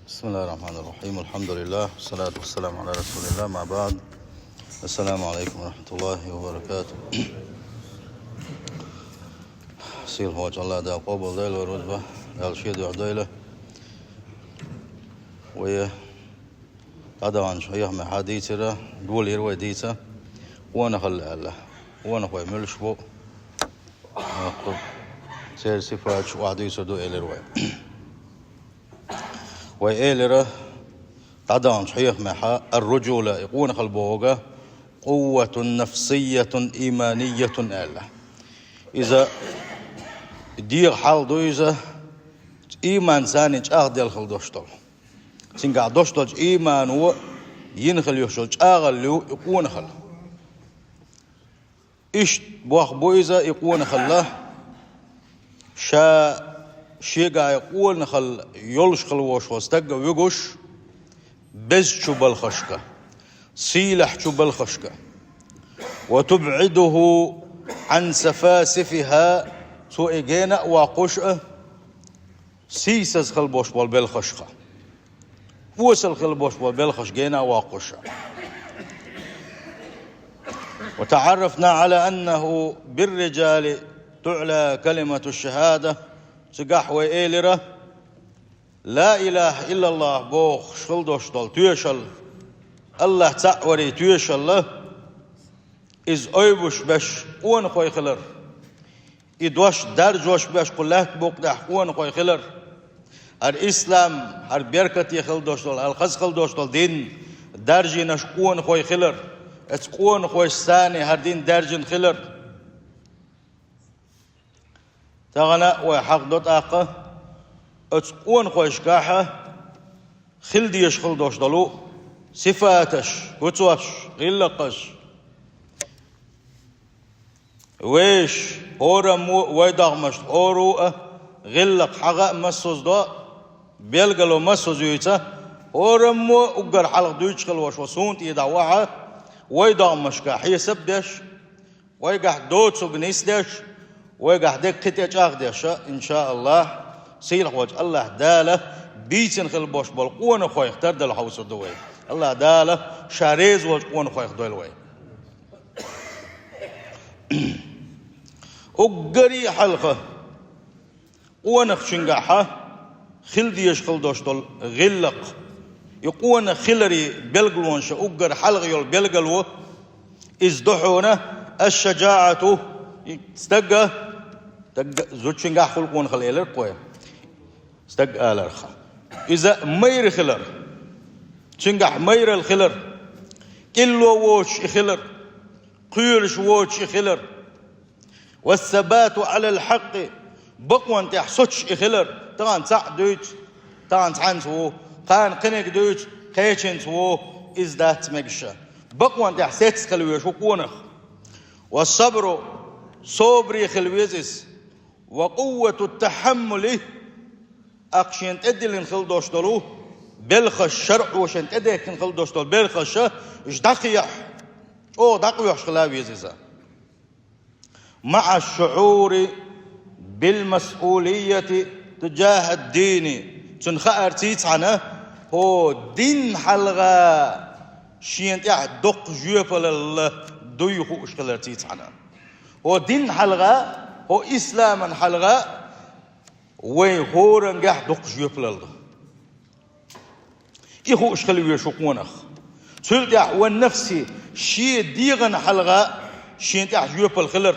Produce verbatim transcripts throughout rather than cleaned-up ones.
بسم الله الرحمن الرحيم. الحمد لله، والصلاة والسلام على رسول الله، ما بعد. السلام عليكم ورحمة الله وبركاته. Сийлахь волчу Аллах Дала къобалдойла вай рузба, Дала шен дуьхьа дойла. Вай дӀадаханчу хьехамехь дийцира, долийра вай дийца, къонахалла аьлла. Къонахой муьлш бу, церан сифаташ охьадуьйцур ду элира вай. Вай элира, дӀадаханчу хьехамехь, ар-руджула, и къонахалла бохург, къувватун нафсийятун ийманиятун аьлла. Иза дегӀан хьал ду иза, ийманца чӀагӀделла хила долуш долу. Цуьнгахь долуш долчу иймано йина хила йолуш йолу чӀагӀалла ю и къонахалла. Иштта бохург бу иза и къонахалла, ша шегахь и къонахалла йолуш хила волуш волу стаг а вуьгуш, безачу балхашка, сийлахьчу балхашка. Ва тубӀидуху Ӏан сафасифиха, цо и гена а воккхуш а, сийсаза хила болуш болу белхашха, осал хила болуш болу белхаш гена а воккхуш а. Ва таӀаррафна Ӏала аннаху бир-риджали туӀла калимату шахӀада. Цигахь вай элира, ла илаха иллаллах бохуш хила долуш долу тоьшалла, Аллах цхьаъ варий тоьшалла, иза ойбуш беш къонахой хилар. И дош даржош беш кху лаьтта букъ тӀехь къонахой хилар. ХӀара ислам, хӀара беркате хила долуш долу, хӀара хаза хила долуш долу дин даржийнарш къонахой хилар. Оцу къонахойшца хӀара дин даьржина хилар. Тахана вай хьахадо тӀаккха оцу къонахойшкахь хила дезаш хила долуш долу сифаташ, куцош, гӀиллакхаш. Вешан, хӀораммо а вай догӀмашна хӀора а гӀиллакх хьагӀа а массаза до, белгало массаза юьйца, хӀораммо а уггар хьалха дуьйцуш хила волуш ву суна тӀе дӀа вахьа, вай догӀмашка хьесап а деш, вайгахь доцург нисдеш, вайгахь дерг кхин тӀе чӀагӀдеш, иншааллах, сийлахь волчу Аллах Дала бийцина хила болуш болу къонахойх тардала хьовсур ду вай. Аллах Дала ша реза волчу къонахойх дойла вай. Уггаре а хьалха къонахчуьнгахь хила дезаш хила долуш долу гӀиллакх, и къонах хиларе белгалонаш уггар хьалха йолу белгало, иза ду хьуна аш-шаджаӀату, и стага, стага, зудчуьнгахь хуьлу къонахалла элира кхо, стаг аларх. Иза майра хилар, цуьнгахь майралла хилар, кӀилло воцуш и хилар, кхоьруш воцуш и хилар. Вассабату Ӏалал хьакъи, бакъонна тӀехь соцуш и хилар, тахана цхьаъ дуьйцу, тахана цхьаьнца ву, кхана кхиниг дуьйцу, кхечуьнца ву, иза дац мегаш. Бакъонна тӀехь сецна хила везаш ву къонах. Ва сабру, собаре хила веза иза. Ва къуввату тахьаммули, акха шена тӀедиллина хила долуш долу белхаш, шарӀо шена тӀедехкина хила долуш долу белхаш, уьш дӀакхехьа, чӀогӀа дӀакъоьхьуш хила веза иза. МаӀа шуӀури бил масъулияти тижахӀад-дини. Цунна хаарций цхьана, хӀо дин хьалха шена тӀехь доккха жоьпалалла дуй хууш хиларций цхьана. ХӀо дин хьалха, хӀо исламан хьалха вайн хӀорангехь доккха жоьпалалла ду. И хууш хила везаш ву къонах. Цул тӀаьхьа ва нафси, шен дегӀан хьалха шен тӀехь жоьпалла хилар.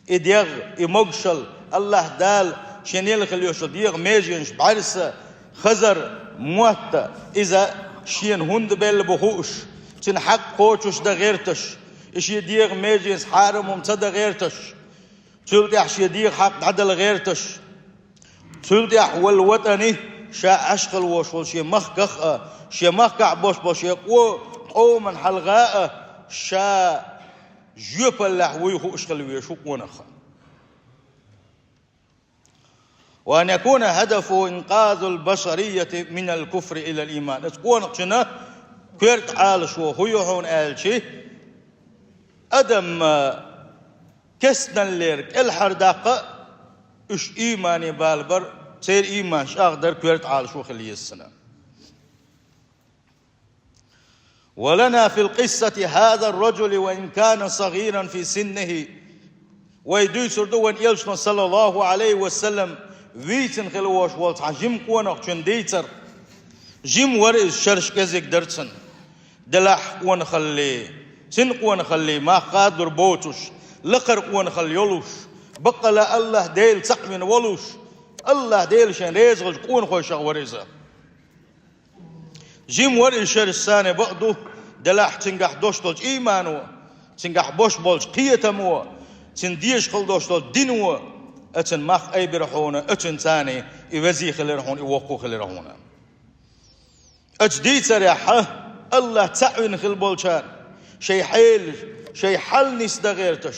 И дегӀ, и могушалла, Аллаха Дала шен елла хила йолуш дегӀан меженаш, бӀаьрса, хазар, мотт, иза шена хӀунда белла бу хууш, цуьнан хьакъ кхочуш дан гӀерташ, и шен дегӀан меженца хьарам хӀума ца дан гӀерташ, цул тӀаьхьа шен дегӀан хьакъ дӀадала гӀерташ. Цул тӀаьхьа вал ватӀани, ша Ӏаш хила волуш волу шен махках а, шен махкахь болуш болу шен къо-, къоман хьалха а, ша жоьпаллехь вуй хууш хила везаш ву къонах. Ва ан якуна хӀадафу инкъазул башарияти минал куфри илал ийман. Оцу къонахчунна коьрта Ӏалашо хӀун ю хьуна аьлчи, адам, а, кестналлера кӀелхьардаккха а, уьш иймане балабар а, церан ийман чӀагӀдар коьрта Ӏалашо хила еза цунна. ولنا في القصة هذا الرجل وإن كان صغيرا في سنه. Вай дуьйцур ду вайн Элчано, саллаллаху Ӏалайхи ва саллам, вийцина хила вош волу цхьа жима къонахчун дийцар. Жима вара иза, шераш кӀезиг дара цуьнан. Делахь къонахалле, цуьнан къонахалле мах хадур боцуш, лакхара къонахалла йолуш, баккъала АллахӀ Дела цхьаъ вина волуш, АллахӀ Дела шен реза хилча къонахойшах вара иза. Жима вара иза шераш санна бакъ ду, делахь цуьнгахь дош долчу иймано, цуьнгахь бош болчу кхетамо, цуьнан дезаш хила дош долчу дино, оцуьнан мах айбира хьуна, оцуьнан царний и везий хилира хьуна, и воккхо хилира хьуна. Оцу дийцарехь АллахӀ цхьаъ вина хила болчарна, шайн хьелаш, шайн хьал нисдан гӀерташ,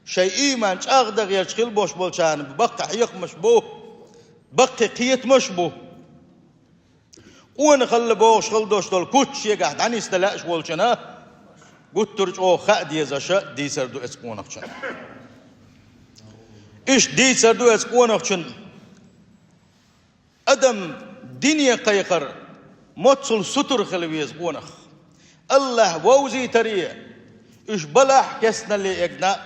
шайн ийман чӀагӀдан гӀерташ хила бош болчарна баккхий хьехамаш бу, баккхий кхетамаш бу. Къонахалла бохуш хила дош долу куц шегахь дӀанисдан лаьаш волчунна гуттар а чӀогӀа хаа дезаш дийцар ду оцу къонахчун. Иштта дийцар ду оцу къонахчун. Адам дине кхайкхар моццул сутара хила веза къонах. АллахӀ вовзийтаре, уьш балахь кестналле эгна,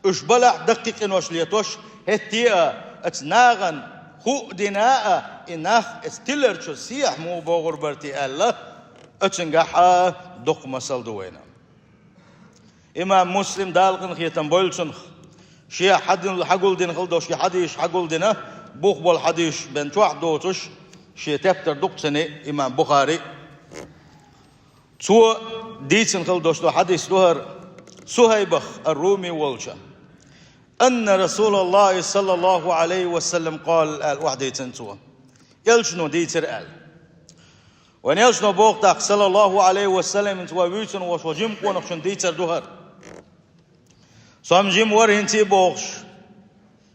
уьш балахь даккхий къинош летош, хӀетте а оцу нахана хуу дина а, и нах оцу тиларчу сехьа муха богӀур бара те аьлла, оцуьнгахь а доккха масал ду вайна. Имам Муслим, Дала къинхетам бойла цунах, шен хьадин-, хьагулдина хила долуш и хьадисаш хьагулдина, бух болу хьадисаш бен чохь доцуш, шен тептар дукха ца не имам Бухари. Цо дийцина хила долуш долу хьадис ду хӀара, Сухайбах ар-Руми волчу. Анна Расулаллахи саллаллаху Ӏалайхи ва саллам къала аьлла, охьадийцина цо. Элчано дийцира аьлла. Вайн Элчано боху тӀаккха, саллаллаху Ӏалайхи ва саллам, хӀинца вай вуьйцун волуш волу жима къонахчун дийцар ду хӀара. Со-м жима вара хӀинца а бохуш,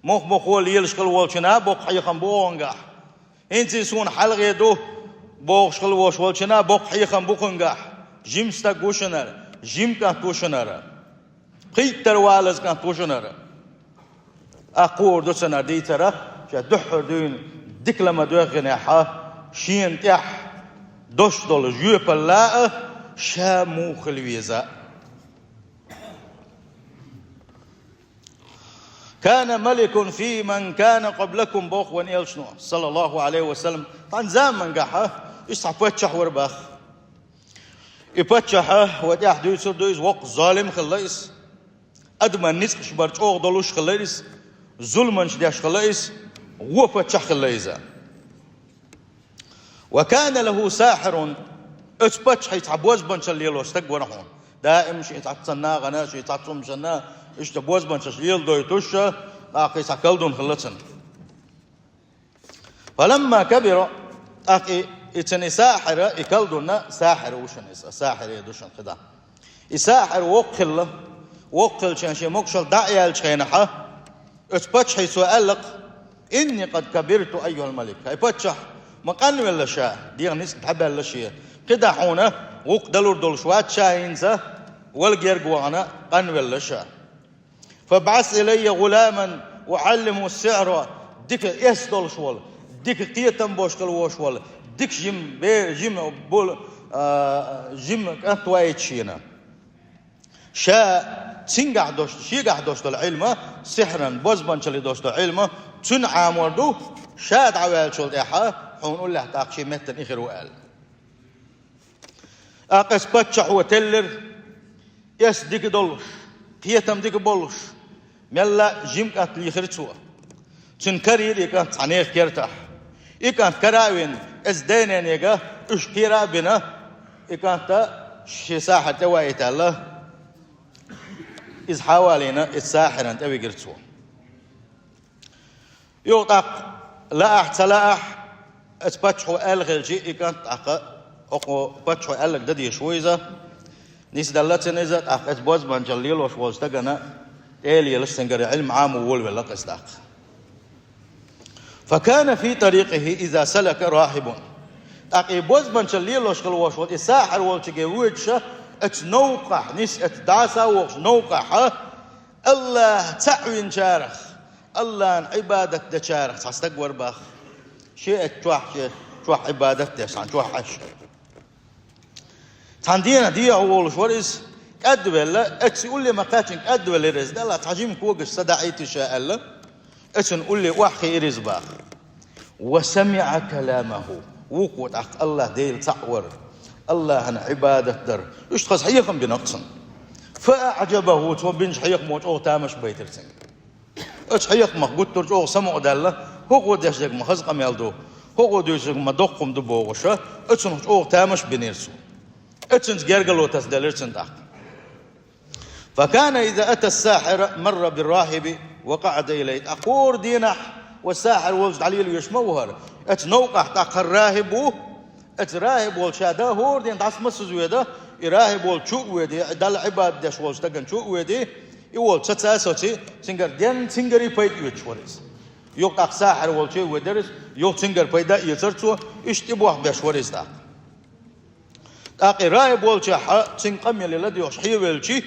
мух-мухо лелаш хила волчунна боккха хьехам бу онгахь. ХӀинца а суна хьалхе ду бохуш хила волуш волчунна боккха хьехам бу кхуьнгахь. Жима стаг ву шуна хӀара, жима кӀант ву шуна хӀара. Пхийттара валаза кӀант ву шуна хӀара. Ахь кхуур ду цунна дийцарах, ша дуьххьара дуьйна дика ла ма доьгӀинехьа, шена тӀехь дош долу жоьпалла а, ша муха хила веза а. «Кана маликун фи ман кана къаблакум», боху вайн Элчано, саллаллаху Ӏалайхи ва саллам, тхан замангахьа иштта цхьа паччахь вара баха. И паччахьа вай тӀехь дуьйцур ду иза, воккха золим хилла иза. Адаман ницкъаш бар чӀогӀа долуш хилла иза, зуламаш деш хилла иза, вон паччахь хилла иза. «Ва кана лаху сахьирун», оцу паччахье цхьа бозбанчалла лелош стаг вара хьуна. Даим шен цхьацца нахана, шен цхьацца хӀуманашна, иштта бозбанчаш леладойтуш, тӀаккха и цхьа колдун хилла цунна. «Фаламма кабира», тӀаккха и, и цуьнан и сахьир, и колдун сахьир ву шуна иза, сахьире ду шуна кхидӀа. И сахьир воккха хилла, воккха хилча шен могушалла дӀа а яьллачу хенахьа, оцу паччахье цо аьлла-кх: «Инни къад кабирту, айюхал малик». ХӀай паччахь, ма къанвелла ша, дегӀан ницкъ дӀабаьлла шен. КхидӀа хьуна гӀуллакх далур долуш вац ша хӀинца, вала герга вахана къанвелла ша. «Фабъас илайя гӀуламан уӀаллимуху ссихьра», дика эс долуш волу, дика кхетам болуш хила волуш волу, дика жима бе-, жима бу-, а, жима кӀант вайта шена. Ша цуьнгахь долуш, шегахь долуш долу Ӏилма, сихьран, бозбанчалле долуш долу Ӏилма, цуьнан Ӏамор ду, ша дӀаваьллачул тӀаьхьа хьуна уллехь тӀаккха шен меттана и хир ву аьлла. ТӀаккха оцу паччахьо теллира, эс дика долуш, кхетам дика болуш, мелла а жима кӀант лийхира цо. Цуьнан карийра и кӀант цхьа нехан кертахь. И кӀант кара а вина, оцу ден-ненега уьш кхера а бина, и кӀант шен сахьар тӀе ваийта аьлла, иза хьавалийна, оцу сахьаран тӀе вигира цо. Юха тӀаккха лаахь ца лаахь, оцу паччахьо аьлла хилча, и кӀант тӀаккха хӀокху паччахьо аьлларг дан дезаш ву иза. Нисделла цуьнан иза, тӀаккха оцу бозбанчалла лелош волчу стагана тӀе а лелаш, цуьнгара Ӏилма Ӏамо волавелла-кх иза тӀаккха. «Факана фи тарикъихи иза салака рахибун». ТӀаккха и бозбанчалла лелош хила волуш волу, и сахьар волчуьнга воьдуша, оцу новкъахь, нис оцу дӀаса а вохуш новкъахьа, АллахӀ цхьаъ винчарах, АллахӀан Ӏибадат дечарах цхьа стаг вара баха. Шен а чохь, шен чохь Ӏибадат деш, цхьана чохь Ӏаш. Цхьана дийнахь дехьа волуш вара иза, кӀадвелла, эцци улле ма-кхаьччина кӀадвеллера иза, Далла цхьа жима когаш садаӀийта ша аьлла, эццунна улле охьахиира иза баха. «Ва самиӀа каламаху». Вукхо тӀаккха АллахӀ Дела цхьаъ вара, АллахӀана Ӏибадат дара. Иштта хаза хьехам бина цунна. «Фа аӀжабаху», цо бинчу хьехамо чӀогӀа тамаш байтира цуьнга. Оцу хьехамах гуттар а чӀогӀа самукъадаьлла, хӀокхо деш дерг ма хаза къамел ду, хӀокхо дуьйцург ма доккха хӀума ду бохуша, оцунах чӀогӀа тамаш бинера цо. Оцунца гергарло тасаделира цунна тӀаккха. «Факана иза ата ас-сахьира марра бир-рахиби ва къаӀада илайхи». ТӀаккха хӀора дийнахь оцу сахьир волчу дӀалелавеш ма ву хӀара. Оцу новкъахь тӀаккха хӀара рахиб ву, оцу рахиб волчу ша дан хӀора дийнахь дӀаса массаза веда, и рахиб волчу чу а ведий, Далла Ӏибадат деш волчу стагана чу а ведий, и волчу ца ца соций, цуьнгара денна, цуьнгаре пайда оьцуш вара иза. Юха тӀаккха сахьир волчу а ведара иза, юха цуьнгара пайда а эцара цо, иштта тӀебохь беш вара иза тӀаккха. ТӀаккха и рахиб волчохь цуьнга къамел ладоьгӀуш хьевелчи,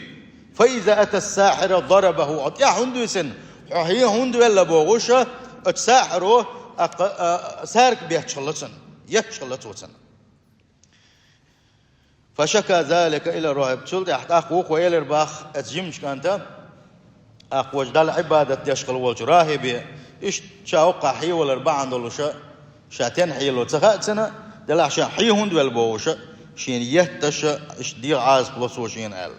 «Фа иза ата ас-сахьира дарабаху», хьо тӀаьхьа хӀунда висина, хьо хье хӀунда велла бохуша, оцу сахьиро, а, а, сарка бетташ хилла цунна, етташ хилла цо цунна. «Фа шака залика ила рахиб». Цул тӀаьхьа тӀаккха вукхо элира баха оцу жимачу кӀанта, тӀаккха вачу Далла Ӏибадат деш хилла волчу рахибе, иштта ша хӀокхахь хьевалар бахьана долуша, ша тен хьело ца хаьа цунна, делахь ша хье хӀунда велла бохуша, шена етташа, иштта дегӀан Ӏазап ло цо шена аьлла.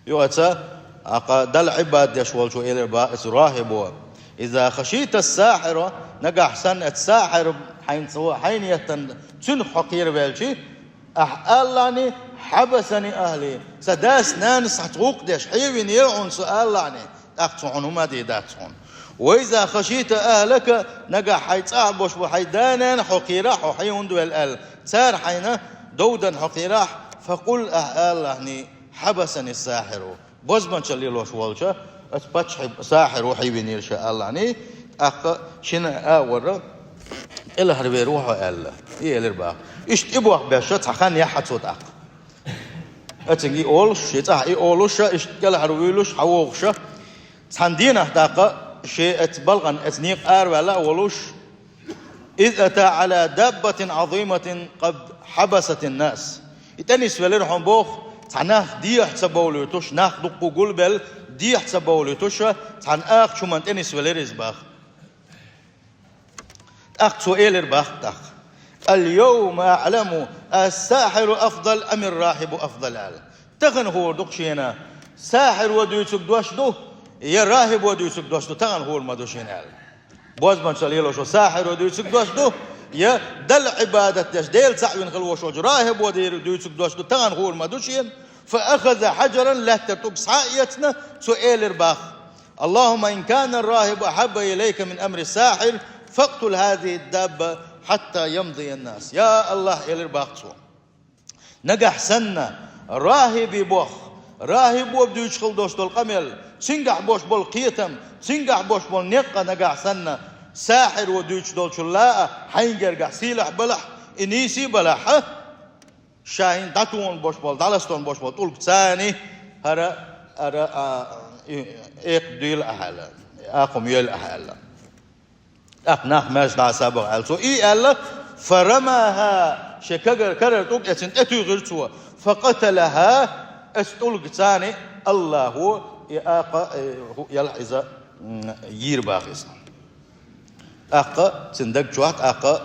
Юха оцу, тӀаккха Далла Ӏибадат деш волчо элира баха оцу рахибо: «Иза хашийта ас-сахьира», нагахь санна оцу сахьир хьайна цо, хьайна еттан цуьнах хьо кхеравелчи, ахь алалахьний: «Хьабасани ахьли», сан дас-нанас хьаца гӀуллакх деш хьевинера хьуна со алалахьний, тӀаккха цо хьуна хӀума а дийр дац хьуна. «Ва иза хашийта ахьлака», нагахь хьайн цӀахь болуш болу хьайн да-нана хьо кхерахь, хьо хье хӀунда велла аьлла, цара хьайна дов дан хьо кхерахь, «факъул», ахь алалахьний: «Хьабасани ас-сахьиру». Бозбанчалла лелош волча, оцу паччахьан сахьиро хьевинера ша алалахьний, тӀаккха шина а вара, кӀелхьарвер ву хьо аьлла, и элира баха. Иштта тӀебохь беш цхьа хан яьхьа цо тӀаккха. Оцуьнга и олуш, шен цӀахь и олуша, иштта кӀелхьарвуьйлуш, хьавогӀуша, цхьана дийнахь тӀаккха шен оцу балхана оцу некъа араваьлла а волуш, «Из ата Ӏала даббатин Ӏазиматин къад хьабасатин нас». И тӀенисвелира хьуна боху, цхьа нах дехьа ца бовлуьйтуш, нах дуккха гулбелла, дехьа ца бовлуьйтуша, цхьана акхачу хӀуманна тӀенисвелира иза баха. ТӀаккха цо элира баха тӀаккха: «Ал-йовма аӀламу, ас-сахьиру афдал ам ар-рахибу афдал», аьлла. Тахана хуур ду-кх шена, сахьиро дуьйцург дош ду, я рахибо дуьйцург дош ду, тахана хуур ма ду шена аьлла. Бозбанчалла лелош волу сахьиро дуьйцург дош ду, я Далла Ӏибадат деш, Дела цхьаъ вина хила волуш волчу рахибо дийр дуьйцург дош ду, тахана хуур ма ду шена. «Фа ахаза хьаджаран», лаьттара тӀулг схьа а эцна, цо элира баха: «Аллахумма ин кана ар-рахибу ахьабба илайка мин амри ас-сахьир, факътул хьазихи ад-дабба хьатта ямдия ан-нас». Я АллахӀ, элира баха цо. Нагахь санна, рахиби боху, рахибо дуьйцуш хила долуш долу къамел, цуьнгахь болуш болу кхетам, цуьнгахь болуш болу некъ а нагахь санна, сахьиро дуьйцуш долчул а хьайн гергахь сийлахь балахь, и нийса а балахь, ша хӀинца дӀатухун болуш болу, дӀаластон болуш болу тӀулг царний, хӀара, хӀара, а, и, экха дуьйла ахьа аьлла, акхум йойла ахьа аьлла. ТӀаккха нах маьждигехь схьабаха аьлла цо. И аьлла, фарамаха, шен кагар-, карара тӀулг эцна тӀетуьйхира цо. Факъаталаха, оцу тӀулгаца АллахӀо и акха, э, хӀу-, ялахь иза, м, йийр баха иза. ТӀаккха цуьнан даг чохь тӀаккха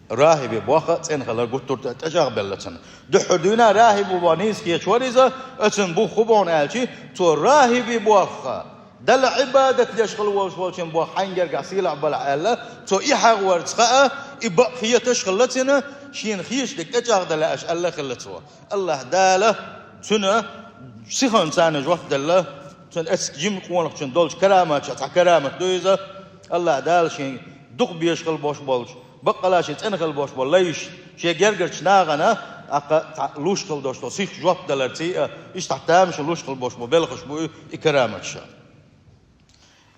рахиби боху цӀена хилар гуттар а тӀечӀагӀбелла цунна. Дуьххьара дуьйна рахиби боху нийса кхеташ вара иза, оцунна бух хӀун боху аьлчи, цо рахиби боху Далла Ӏибадат деш хила волуш волчун боху хьайн гергахь сийлахь балахь аьлла, цо и хьагӀ варца хаьа, и бакъ хеташ хилла цуьнан, шена хеташ дерг тӀечӀагӀдан лаьаш аьлла хилла цо. АллахӀ Дала цуьнан сихонца жоп делла, цуьнан эццахь жимачу къонахчун долчу караматех цхьа карамат ду иза. АллахӀ Дала шен дукха безаш хила болуш болчу, баккъала шен цӀена хила болуш болу лайш, шен гергарчу нахана, тӀаккха цхьа луш хила долуш долу сих жоп даларций а, иштта тамашийна луш хила болуш болу белхаш бу и, и караматаш.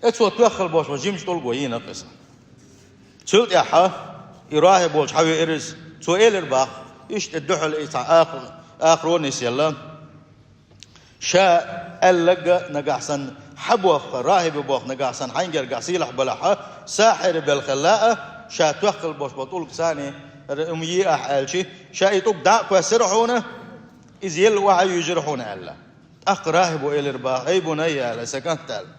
Э, цо тоьхна хила болуш болу жимачу тӀулго йийна иза. Цул тӀаьхьа и рахиб волчу хьан веара иза, цо элира баха, иштта дуьхьал и цхьа аха-, ахаро нисъелла. Ша аьлларг а нагахь санна хьан боху, рахиби боху нагахь санна хьайн гергахь сийлахь балахь, сахьири белла хилла а, ша тоьхкал болуш болу тӀулг царна, р-, м, е ахь аьлча, ша и тӀулг дӀа а кхоьссира хьуна, иза елла охьа а юьйжира хьуна аьлла. ТӀаккха рахӀибо элира бах: «Ай бунайя», аьлла, сан кӀант аьлла.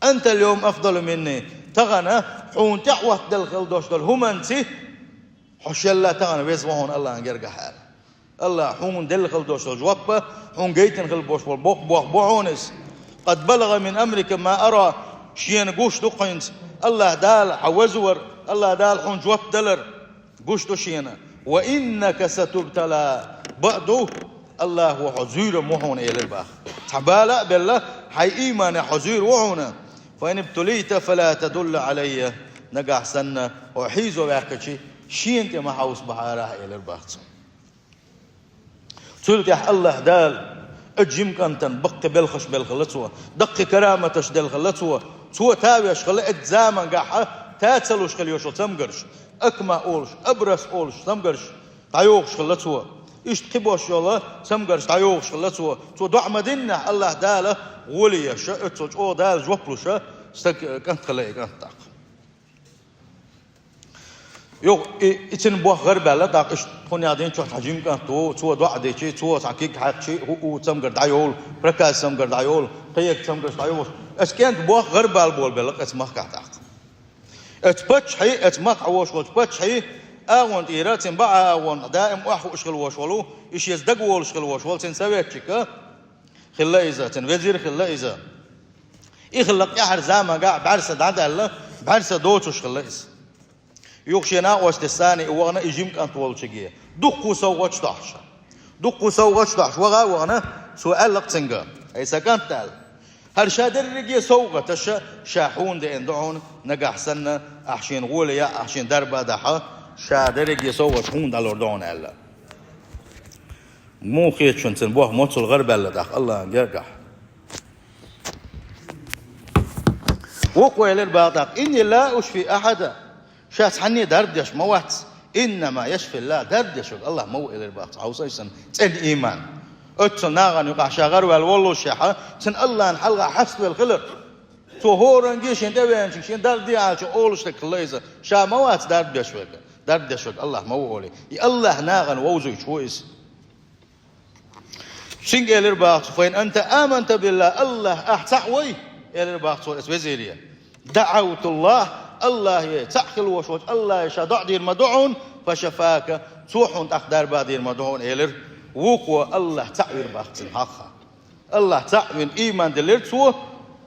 «Анта ал-йовма афдалу минни». Тахана хьуна тӀаьхьа оттаделла хила долуш долу хӀуманца хьо шелла тахана веза ву хьуна Аллахьан гергахь аьлла. Аллахь хьуна делла хила долуш долу жоп а, хьуна гайтина хила болуш болу боккха бохам бу хьуна иза. «Къад балагӀа мин амрика ма ара», шена гуш ду хьуна хӀинца, Аллахь Дала хьан везавар, Аллахь Дала хьуна жоп далар гуш ду шена. «Ва иннака сатубтала», бакъ ду, Аллахьо хьо зуьйр ма хьуна элира бах. Цхьа бала а белла, хьайн иймане хьо зуьйр ву хьуна. «Фа ин ибтулийта фала тадулла Ӏалайя», нагахь санна хьо хьийзо ваьккхича, шена тӀе ма хьовса бахьара элира бах цо. Цул тӀаьхьа Аллахь Дала оцу жима кӀантана баккхий белхаш белла хилла цо, даккхий караматаш делла хилла цо, цо тавеш хилла оцу замангахь та ца луш хила йолуш йолу цамгарш, акма олуш, абрас олуш цамгарш дӀайохуш хилла цо. Иштта кхин бош йолу цамгарш дӀайохуш хилла цо. Цо доӀа ма-диннехь Аллахь Дала гӀоле еш, оццул чӀогӀа Дала жоп луш стаг, кӀант хилла и кӀант тӀаккха. Юха и, и цуьнан бохам гӀарабаьлла, тӀаккха иштта тхуна яздина чохь цхьа жима кӀант ву, цо доӀа дичи, цо цхьа куьг хьаькхчи, хӀуъу цамгар дӀайовла, проказа цамгар дӀайовла, кхин цамгарш дӀайовлуш. Оцу кӀентан бохам гӀарабала болабелла оцу махкахь тӀаккха. Оцу паччахьий, оцу махкахь волуш волчу паччахьий агӀонна тӀера, цуьнан бакъ агӀонна даим охьахууш хила волуш волу, и шеца дагаволуш хила волуш волу цуьнан советчик а хилла иза, цуьнан везир хилла иза. И хилла тӀаьхьара замангахь бӀаьрса дӀадаьлла, бӀаьрса доцуш хилла иза. Юха шен накъосташа санна и вахана и жима кӀант волчуьнга. Дуккха совгӀаташ дохьуш. Дуккха совгӀаташ дохьуш ваха а вахана, цо аьлла-кх цуьнга: «Ай сан кӀант, — аьлла, — хӀара ша дерриге совгӀаташ ша хьуна деана ду хьуна, нагахь санна ахь шена гӀоле яхь, ахь шена дарба дахь, ша дерриге совгӀаташ хьуна дӀалур ду хьуна», — аьлла. Муха хеташ ву цуьнан бохам моццул гӀарабаьлла тӀаккха Аллахьан гергахь? Вукхо элира бах тӀаккха: «Инни ла ашфи ахьадан». Ша цхьанне дарба деш ма вац. «Иннама яшфиллахь», дарба деш верг Аллахь ма ву, элира бах цо, хьовсийша, цӀена ийман. Оццул нахана юкъахь ша гӀараваьлла воллушехь, цуьнан Аллахьна хьалха хьаставелла хилар. Цо хӀоранге шен тӀевеанчуьнга шен дарба де аьлча олуш стаг хилла иза. Ша ма вац дарба деш верг. Дарба деш верг Аллахь ма ву олий. И Аллахь нахана вовзуьйтуш ву иза. Цуьнга элира бах цо: «Фа ин анта аманта биллахь», Аллахь ахь цхьаъ вай, элира бах цо оцу везире. «ДаӀавтуллахь», Аллахье, цхьаъ хила волуш волчу Аллахье ша доӀа дийр ма ду хьуна, «фа шафака», цо хьуна тӀаккха дарба дийр ма ду хьуна, элира. Вукхо Аллахь цхьаъ вира бах цуьнан хьалха. Аллахь цхьаъ вина ийман диллира цо,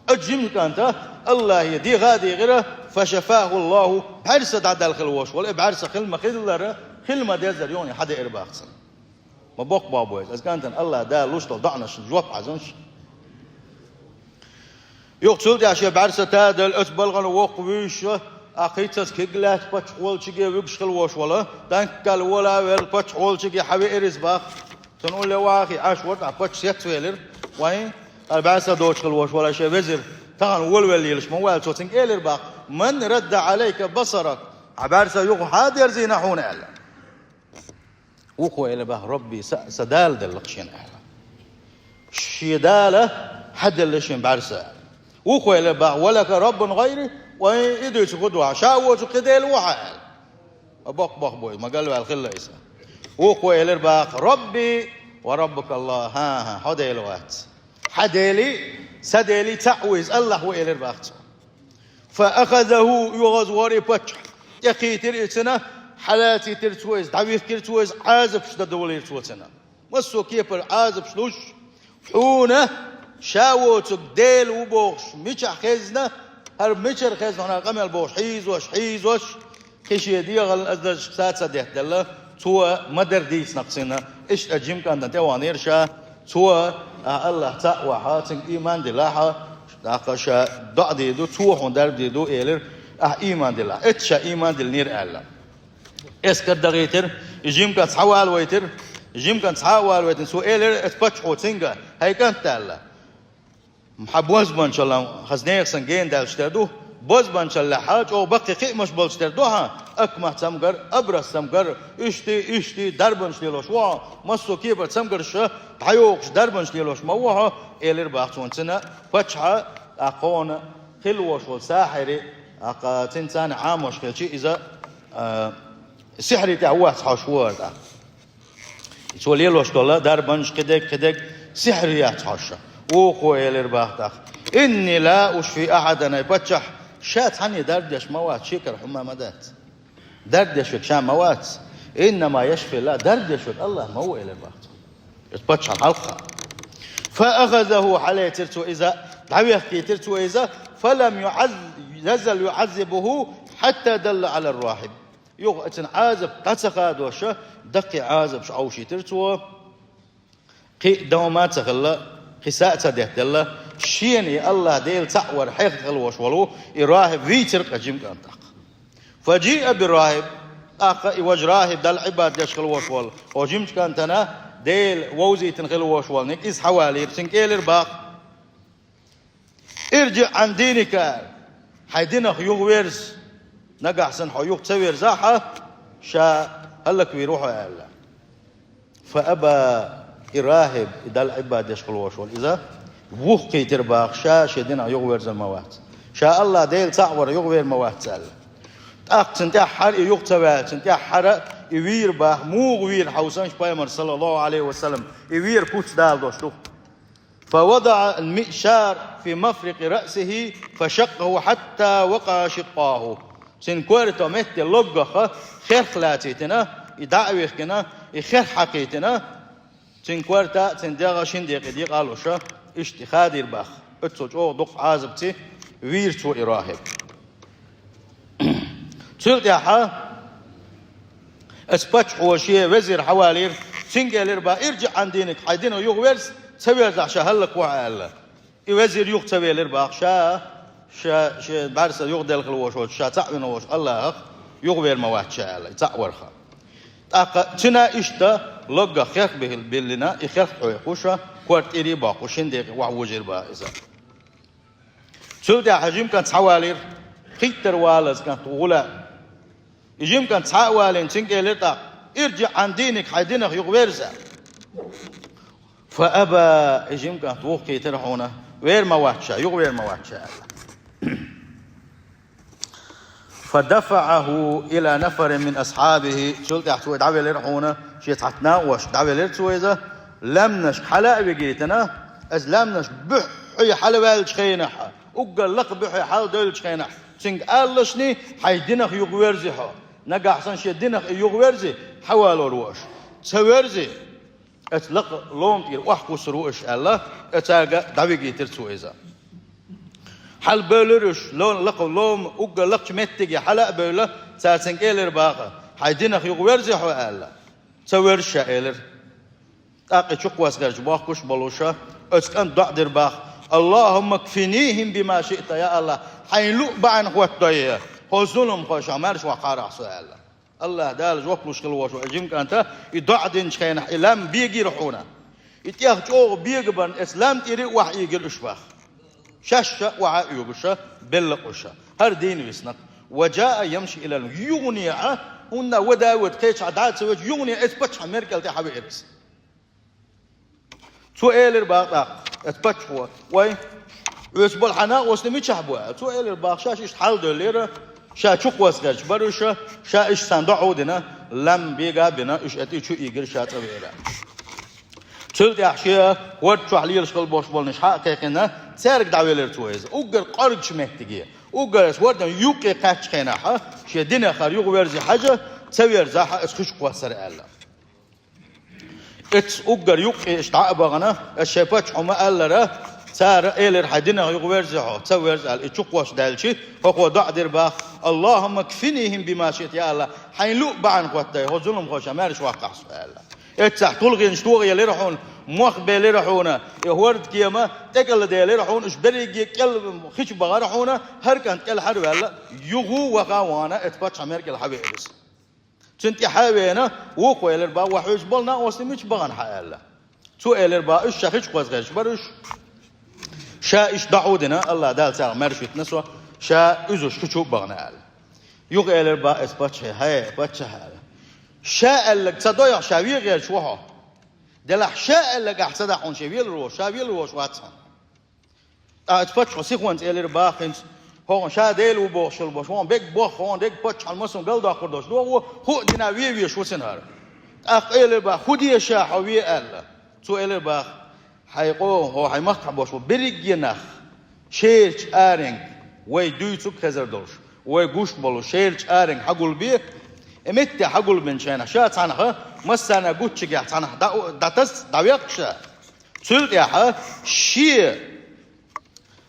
оцу жима кӀанта Аллахье дегӀа а дийгӀира, «фа шафахуллаху», бӀаьрса дӀадаьлла хила волуш волу, и бӀаьрса хила ма-хиллара, хила ма-деззара юха хьадеара бах цунна. Ма боккха бохам бу иза. Оцу кӀантана Аллахь Дала луш долу доӀанашна жоп хьаьжна. Юха цул тӀаьхьа шен бӀаьрса тадалла, оцу балхана воккха вуьйш, а кхийцаза куьг лаьцна паччахь волчуьнга вуьгуш хила волуш волу, танкал вола а велла паччахь волчуьнга хьавеара иза бах. Цунна улле вахий Ӏаш вара, тӀаккха паччахь сецвелира. Вайн, хӀара бӀаьрса доцуш хила волуш волу шен везир, тахана волавелла лелаш ма ву аьлла, цо цуьнга элира бах: «Ман радда Ӏалайка басарак?» Хьан бӀаьрса юха хьан дерзийна хьуна аьлла. Вукхо элира бах: «Рабби, са, сан Дала делла-кх шена», аьлла. Шен Дала хьаделла шен бӀаьрса. Вукхо элира бах: «Ва лака раббун гӀайри?» Вайн, и дуьйцург хӀун ду хьан? Ша воцург кхин Дела ву хьан аьлла. Ма боккха бохам бу иза, ма галваьлла хилла иза. Вукхо элира бах: «Рабби ва раббука Аллах». ХӀан-хӀа, хьо Дела вац. Хьан Делий, сан Делий цхьаъ ву иза, Аллахь ву, элира бах цо. Фа ахазаху, йогӀаза вара и паччахь. ТӀекхийтира и цунна, хьалацийтира цо иза, дӀавихкира цо иза, Ӏазапаш дан долийра цо цунна. Массо а кепара Ӏазапаш луш, хьуна ша воцург Дела ву бохуш мичахь хезна, хӀара мичара хезна хьуна къамел бохуш, хьийзош, хьийзош, кхин шен дегӀална аза дажашка са ца деттаделла, цо ма-дарра дийцина-кх цунна, иштта жима кӀантана тӀеваханера ша, цо, ахь Аллахь цхьаъ вахь, цуьнга ийман дилахь, тӀаккха ша доӀа дийр ду, цо хьуна дарба дийр ду, элира, ахь ийман дилахь. Эццахь ша ийман диллинера аьлла. Эскар дахийтира, и жима кӀант схьавалавайтира, жима кӀант схьа а валавайтина, цо элира оцу паччахьо цуьнга: «ХӀай кӀант, — аьлла, — хьан бозбуанчаллан хаза нехан сан гена даьллаш тера ду, бозбуанчаллехь чӀогӀа баккхий кхиамаш болчу тера ду хьан, акма цамгар, абрас цамгар, иштта, иштта дарбанаш лелош ву хьо, массо а кепара цамгарш дӀайохуш дарбанаш лелош ма ву хьо», — элира бах цунна цуьнан паччахьа, тӀаккха хьуна хилла волуш волу сахьири, тӀаккха цуьнца цхьаьна Ӏамош хилча иза, А, сихьри тӀехь вац хьо шура тӀаккха. Цо лелош долу дарбанаш кхидерг, кхидерг сихьри яц хьо ша. Вукхо элира бах тӀаккха: «Инни ла ушфи ахьадан», ай паччахь, ша цхьанне дарба деш ма вац, шекара хӀума ма дац. Дарба деш верг ша ма вац. «Иннама яшфи Аллах», дарба деш верг Аллах ма ву, элира бах цо. Иза паччахьан хьалха. Фа ахазаху, хьалецира цо иза, дӀавехкийтира цо иза, фа лам юӀаз-, язал юӀаззибуху хьатта далла Ӏала рахиб. Юха оцун Ӏазап дӀа ца хадош, даккхий Ӏазапаш Ӏовшийтира цо. Кхин а дома ца хилла, кхин са а ца детталла, шена и Аллах Дела цхьаъ вар хьехна хила волуш волу и рахиб вийцира кху жима кӀанта тӀаккха. Фа жиъа би рахиб, тӀаккха и важа рахиб Далла Ӏибадат деш хила волуш волу, оцу жимачу кӀантана Дела вовзийтина хила волуш волу ниг, иза хьавалийра, цуьнга элира бах: «ИржиӀ Ӏан диника», хьайн динах юхаверза, нагахь санна хьо юха ца верзахь, ша хӀаллаквийр ву хьо аьлла. Фа аба, и рахиб, и Далла Ӏибадат деш хила волуш волу иза, вухкхийтира бах, ша шен динах юхаверзар ма вац. Ша Аллах Дела цхьаъ вар юхавер ма вац аьлла. ТӀаккха цуьнан тӀаьххьара и юха ца ваьлла, цуьнан тӀаьххьара и вийр бах, муха вийр хьовсанаш Пайхамар, саллаллаху Ӏалайхи ва саллам, и вер куц даладош ду. «Фа вадаӀа ал-миъшар фи мафрикъи раъсихи, фа шаккъаху хьатта вакъаӀа шиккъаху». Цуьнан коьрта метте логгах херх лацийтина, и дӀа а вихкина, и херх хьакхийтина, цуьнан коьрта а, цуьнан дегӀ а шина декъе декъа а луш, иштта хадийра бах. Оццул чӀогӀа дукха Ӏазапца вийра цо и рахиб. Цул тӀаьхьа оцу паччахьо шен везир хьавалийра, цуьнга элира бах: «ИржиӀ Ӏан диника, хьайн динах юхаверза, ца верзахь ша хӀаллакву хьо», аьлла. И везир юха ца велира бах, ша, ша, шен бӀаьрса юхаделла хила волуш волчу, ша цхьаъ вина волчу Аллахах юхавер ма вац ша аьлла, и цхьаъ варх. ТӀаккха цуьнан иштта логгах херх бил-, биллина, и херх хьоькхуш, коьрта тӀера а боккхуш, шина декъе охьавужийра бах иза. Цул тӀаьхьа жима кӀант схьавалийра, кхиттара валаза кӀант ву гӀулам. И жима кӀант схьа а валийна, цуьнга элира тӀаккха: «ИржиӀ Ӏан диника, хьайн динах юхаверза». Фа аба, и жима кӀант вухкхийтира хьуна, вер ма вац ша, юхавер ма вац ша аьлла. Фа дафаӀаху ила нафарин мин асхьабихи, цул тӀаьхьа цо дӀавелира хьуна, шен цхьацца накъосташка дӀавелира цо иза, лаьмнашка хьала а вигийтина, иза лаьмнаш буьххье хьалаваьллачу хенахь, уггар лакха буьххье хьаладевллачу хенахь, цуьнга алалашний: «Хьайн динах юхаверзи хьо. Нагахь санна шен динах и юхаверзи, хьавалор ву аша. Ца верзи, оцу лакха лома тӀера охьакхуссур ву аша», аьлла, оцаьрга дӀавигийтира цо иза. Хьалабевлира уьш, ло-, лакха лома, уггар лакхачу меттиге хьала а бевлла, цара цуьнга элира баха: «Хьайн динах юхаверзи хьо?» аьлла. «Ца верза ша», элира. ТӀаккха и чукхоссарш бохкуш а болуш, оцу кӀанта доӀа дира баха: «Аллахумма кфинихим бима шиъта, я Аллах, хьайн луъу бахьана хӀоттадойла хӀокху зуламхошах, маьрша ваккхахьара ахь со», аьлла. Аллах Дала жоп луш хила волуш ву и жима кӀанта, и доӀа динчу хенахь, и лам бегийра хьуна. И тӀех чӀогӀа бегабарна, оцу лам тӀера а охьаийгира уьш баха. Шаьш а охьа а оьгуш, белла а къуьйсуш. ХӀара дийна висна. Ва жаа ямши илал, юханехьа, хӀунда вада а вада, кхечахьа дӀа а ца веача, юханехьа оцу паччахьан мер кӀел тӀе хьавеара иза. Цо элира баха тӀаккха оцу паччахьо: «Вай, оьцу болу хьан накъостий мичахь бу?» аьлла. Цо элира баха: «Шаьш иштта хьаладевллера, ша чукхоссарш бара уьш, ша иштта царна доӀа а дина, лам бега а бина, уьш тӀе чу ийгира, ша цӀа веара». Цул тӀаьхьа шен хӀорда чохь лелаш хила болуш болу нах схьа а кхайкхина, цаьрга дӀавелира цо иза. Уггар кӀоргачу меттиге, уггар оцу хӀордан юккъе кхаьччу хенахь, шен динах хӀара юхаверзе хьажа, ца верзахь, аса хи чу кхоссара аьлла. Оцу уггар юккъе иштта дӀа а бахана, аса шайн паччахьо ма-аллара, цара элира: «Хьайн динах юхаверзе хьо, ца верза», аьлла, и чукхоссадаьлча, хӀокхо доӀа дира баха: «Аллахумма кфинихим бима шиъта, я Аллах, хьайн луъу бахьана хӀоттадойла хӀокху зуламхошах, маьрша ваккхахьа со», аьлла. Оццахь тулгӀенаш тохаелира хьуна, мох белира хьуна, и хӀордкема тӀекӀалделира хьуна, уьш берриге кӀел хи чу бахара хьуна, хӀара кӀант кӀелхьарваьлла, юха а ваха а вахана, оцу паччахьан мер кӀел хьавеара иза. Цуьнан тӀе хьа а веана, вукхо элира баха: «Вай, хьоьца болу накъостий мича бахана хьан?» аьлла. Цо элира баха: «Уьш ша хи чу кхоссарш бара уьш. Ша иштта доӀа а дина, Аллах Дала царах маьрша витина со, ша уьзуш хи чу а бахана», аьлла. Юха элира баха оцу паччахье: «ХӀай, паччахь, — аьлла, — ша аьлларг ца дойхьа, ша вен гӀерташ ву хьо. Делахь ша аьлларг ахь ца дахь хьуна, шен велар волуш, ша велар волуш вац хьуна». ТӀаккха оцу паччахьо сихонца элира баха хӀинца: ХӀокхунна ша Дела ву бохуш хила болуш, хӀокхунна бегга боху, хӀокхунна дегга паччахьалла массо а галдоккхур долуш ду, хӀокхо хӀуъа дина вен везаш ву цуьнан хӀара. ТӀаккха элира баха: «ХӀун де ша хьо вен?» аьлла. Цо элира баха: «Хьайн къоман, хьо хьайн махкахь болуш болу берриге нах шерачу аренга, вай дуьйцург хезар долуш, вай гуш болу шерачу аренга хьагулбе, и меттехь хьагулбинчу хенахь ша цхьанхьа массарна гуччигехь цхьанхьа дӀа-, дӀатаса, дӀавеккха ша. Цул тӀаьхьа шен,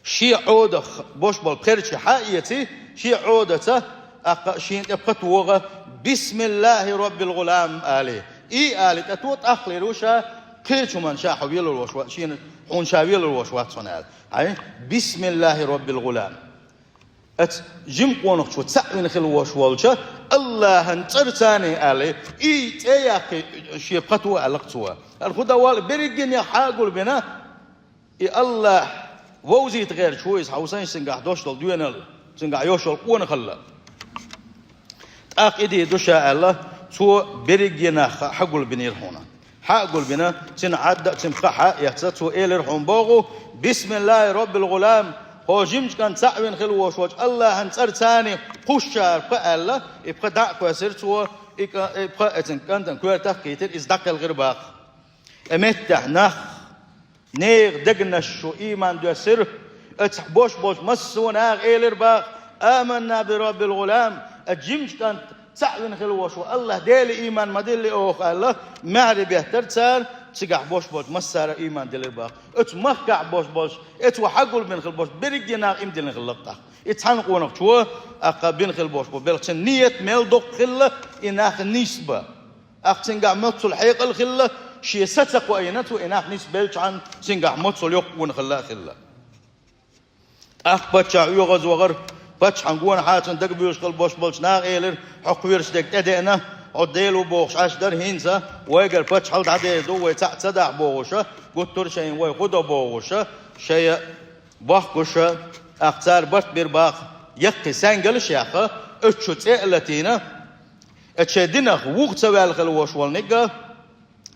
шен Ӏодах болуш болу пхерчий хьа а эций, шен Ӏодаца, тӀаккха шена тӀе пха тогӀа, „Бисмиллахи роббил гӀулам“ алий. И алий тӀе то, тӀаккха лийр ву ша кхечу хӀуманна ша хьо велар волуш вац, шена хьуна ша велар волуш вац хьуна аьлла. Хьайн, „Бисмиллахи роббил гӀулам“. Оцу жима къонахчо цхьаъ вина хила волуш волчу АллахӀан цӀарцаний алий, и цӀе а яккхий, шен пха то аьлла-кх цо. ХӀара хӀун дан вала, берриге нах хьа а гулбина, и АллахӀ вовзийта гӀерташ ву иза, хьан хӀусамаш, цуьнгахь долуш долу доьналла, цуьнгахь йолуш йолу къонахалла. ТӀаккха и дийр ду ша аьлла, цо берриге нах хьа-, хьагулбинера хьуна. Хьа а гулбина, цуьнан Ӏадда а, цуьнан пха хьа а эцна, цо элира хьуна боху: „Бисмиллахи роббил гӀулам“, хьо жимачу кӀанта цхьаъ вина хила волуш волчу АллахӀан цӀарцаний кхушшара пха аьлла, и пха дӀа а кхоьссира цо, и кӀа-, и пха оцу кӀантана коьртах а кхийтира, иза дӀакхелхира баха. И меттехь нах, нехан дегнаш чу ийман доьссира, оцу болуш болчу массо а наха элира баха: „Аманна би роббил гӀулам“, оцу жимачу кӀанта цхьаъ вина хила волуш волу АллахӀ Деле ийман ма диллий оха аьлла, маьхьарий беттара цара, цигахь болуш болчу массара а ийман диллира баха. Оцу махкахь болуш болчу, оцу хьагулбина хила болчу берриге наха ийман диллина хилла-кх тӀаккха. И цхьана къонахчо, тӀаккха бина хила болуш бу, белхачун ният мел доккха хилла, и нах нисбан. ТӀаккха цуьнгахь моццул хьекъал хилла, шен са ца кхоийна цо, и нах нисбелчхьана цуьнгахь моццул йоккха къонахалла а хилла. ТӀаккха паччахь оьгӀазвахара, паччахьан гонахьа цунна дагабуьйлуш хила болуш болчу наха элира: „Хьо кхоьруш дерг тӀедеана, хьо Дела ву бохуш Ӏаш дара, хӀинца вайгара паччахьалла дӀадер ду, вай цхьаъ ца дахь“, бохуша, гуттар а шайна вай хӀун до бохуша, шайа бохкуша, тӀаккха цара барт бира баха, яккхий саьнгаллаш а яьхна, оцу чу цӀе а латийна, оцу шайн динах вуха ца ваьлла хила волуш волниг а,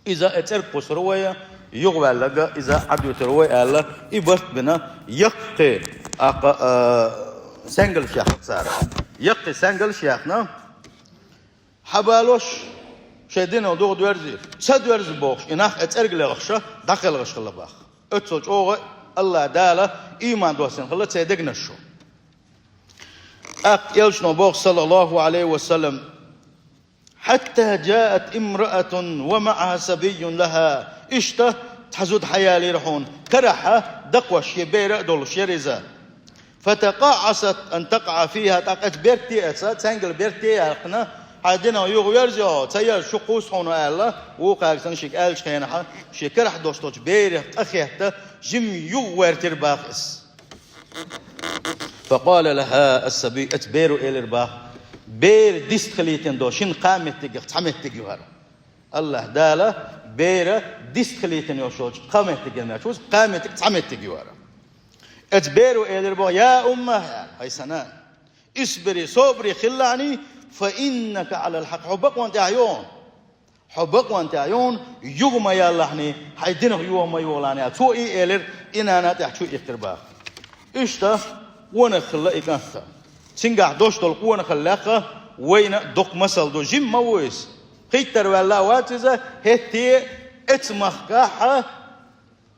иза и цӀерга кхуссур ву вай, юхаваьлларг а иза Ӏадуьтур ву вай аьлла, и барт бина яккхий, тӀаккха, а, саьнгаллаш яьхна цара. Яккхий саьнгаллаш а яьхна, хьабалош, шайн динах дугӀу доьрзий, ца доьрзу бохуш, и нах и цӀерга лелхаша, дӀакхелхаш хилла баха. Оццул чӀогӀа АллахӀ Дала ийман доссина хилла церан дегнаш чу. ТӀаккха элчано боху, саллаллаху Ӏалайхи ва саллам: «Хьатта джаат имраатун ва маӀаха сабийюн лаха». Иштта цхьа зуда хьаялийра хьуна, карахь дакхош шен бер а долуш яра иза. «ФатакъаӀасат ан такъаӀа фиха», тӀаккха оцу берте а, цаьнгал берте а яьккхина, хьайн динах юхаверза, ца ерза шу кхуссу хьуна аьлла, вукхаьрга санна шига аьллачу хенахь, шен карахь долуш долчу берех къахетта, жимма юхагӀертира баха иза. «Факъала лаха ас-сабий», оцу беро элира баха, бер дист хилийтина долу шина кхаа меттигах цхьа меттиг ю хӀара. АллахӀ Дала бер дист хилийтина йолуш йолчу кхаа меттиган меттиг, кхаа меттиг цхьа меттиг ю хӀара. Оцу беро элира баха: «Я умма, хьай сан нана, исбири, собаре хилалахьаний, фа иннака Ӏалал хьакъ, хьо бакъонна тӀехь ю хьуна. Хьо бакъонна тӀехь ю хьуна, юха ма ялалахьаний, хьайн динах йоха ма йолалахьаний», аьлла. Цо и элира, и нана тӀехь чу иккхира баха. Иштта къонах хилла и кӀант. Цуьнгахь долуш долу къонахалла лаьцна вайна доккха масал ду, жимма ма ву иза. Кхийтта ваьлла а вац иза, хӀетте а оцу махкахь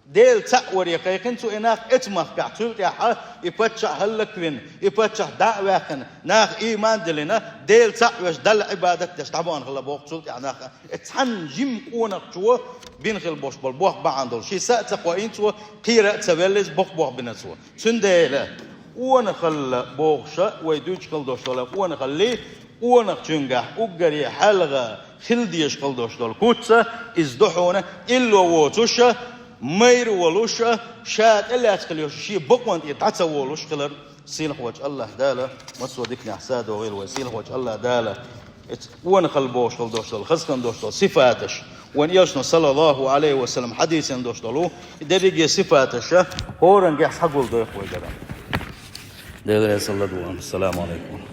Дела цхьаъ варе кхайкхина цо и нах оцу махкахь, цул тӀаьхьа и паччахь хӀаллаквина, и паччахь дӀа а ваьккхина, нах ийман а диллина, Дела цхьаъ веш, Далла Ӏибадат деш дӀабахана хилла боху цул тӀаьхьа нах. И цхьана жима къонахчо бина хила болуш болу боху бахьана долуш, шен са а ца кхоийна цо, кхера а ца велла иза, боккха боху бина цо. Цундела къонахалла бохуша вай дуьйцуш хила долуш долу къонахаллий, къонахчуьнгахь уггаре хьалха хила дезаш хила долуш долу куц а иза ду хьуна, илло воцуша, майра волуша, ша тӀелаьцна хила йолуш, шен бакъонна тӀе дӀа ца волуш хилар. Сийлахь волчу АллахӀ Дала массо а диканехь садогӀийла вай. Сийлахь волчу АллахӀ Дала оцу къонахалла бохуш хила долуш долу, хазахана долуш долу сифаташ, вайн элчано, саллаллаху Ӏалайхи ва саллам, хьадисана долуш долу и дерриге сифаташа хӀораннехь схьагулдойла вайгара. Делан реза хилла вайна. Ассаламу Ӏалайкум.